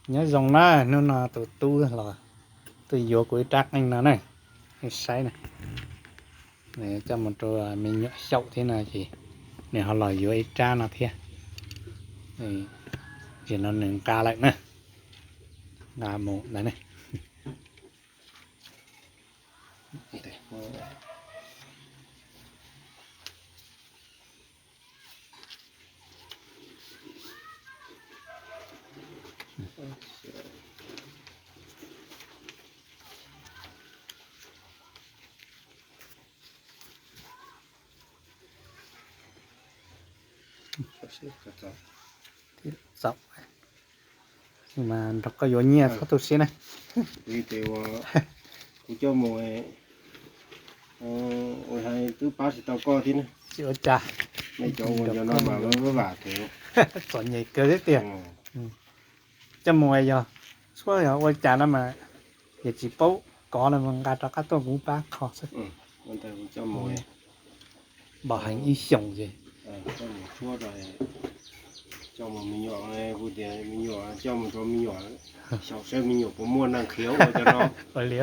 Nyob zoo na, hnub no tus tub los tuaj yuav kuv ib rab qeej no na, nej saib na. Nws coj mus rau me nyuam xyaum thiab no ces nws ho los yuav ib rab no thiab. Ces no nws nqa lawm na, nqa mus ntawd ne. Txaus, mas nrog koj yuav nyiaj txhob tu siab na. Kuv coj mus, ua hais twb pab tsis tau koj thiab na. Tsis ua cas. Nej cov ua cov no mas vam vam thiab. Txom nyem kawg thiab tiag. Coj mus yog tshuab yog ua cas no mas yog tsis paub kov no mas nqa rov qab tuaj kuv pab kho xwb. Npam heev ib xyoos ces. Coj mus rau me nyuam, kuv tias me nyuam coj mus rau me nyuam, xyaum saib me nyuam puas muaj neeg khiav ua cov no. Ua li,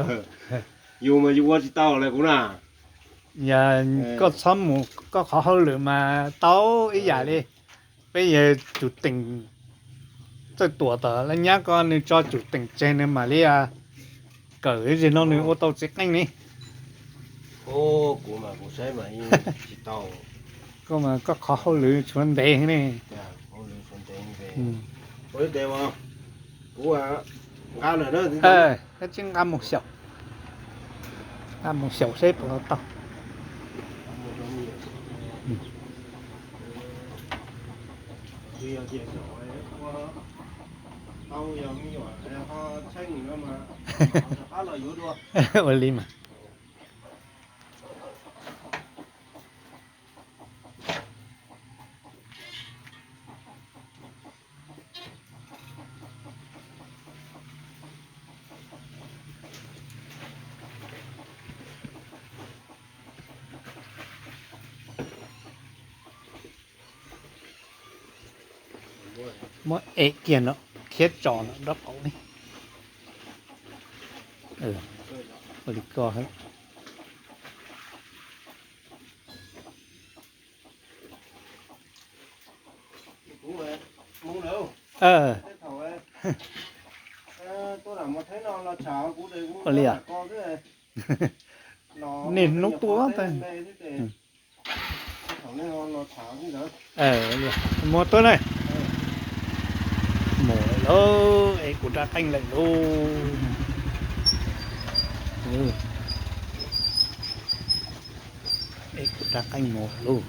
yus mas yus ua tsis tau li kuv na. Yog koj txhob mus, koj qhov hauj lwm mas tau ib yam li. Peb yog cus teem, txawj tuam tom laj nyab ko nws tso cus teem tseg nws mam li kawm, ib zig no nws ua tau txiv qeej ni. Kuv mas kuv saib mas tsis tau. Koj mas koj qhov hauj lwm tshuav ntev ne. Kuv nqa lawm na. Koj tsis nqa mus xyaum, nqa mus xyaum seb puas tau. Ua li mas. Muab ev kiag no, thiab tso no nraub qaum li. Ua li koj. Ua li, niaj hnub tuaj. Muab tuaj na. Mus lauj, es kuv rab qeej lawm lauj. Es kuv rab qeej mus lauj.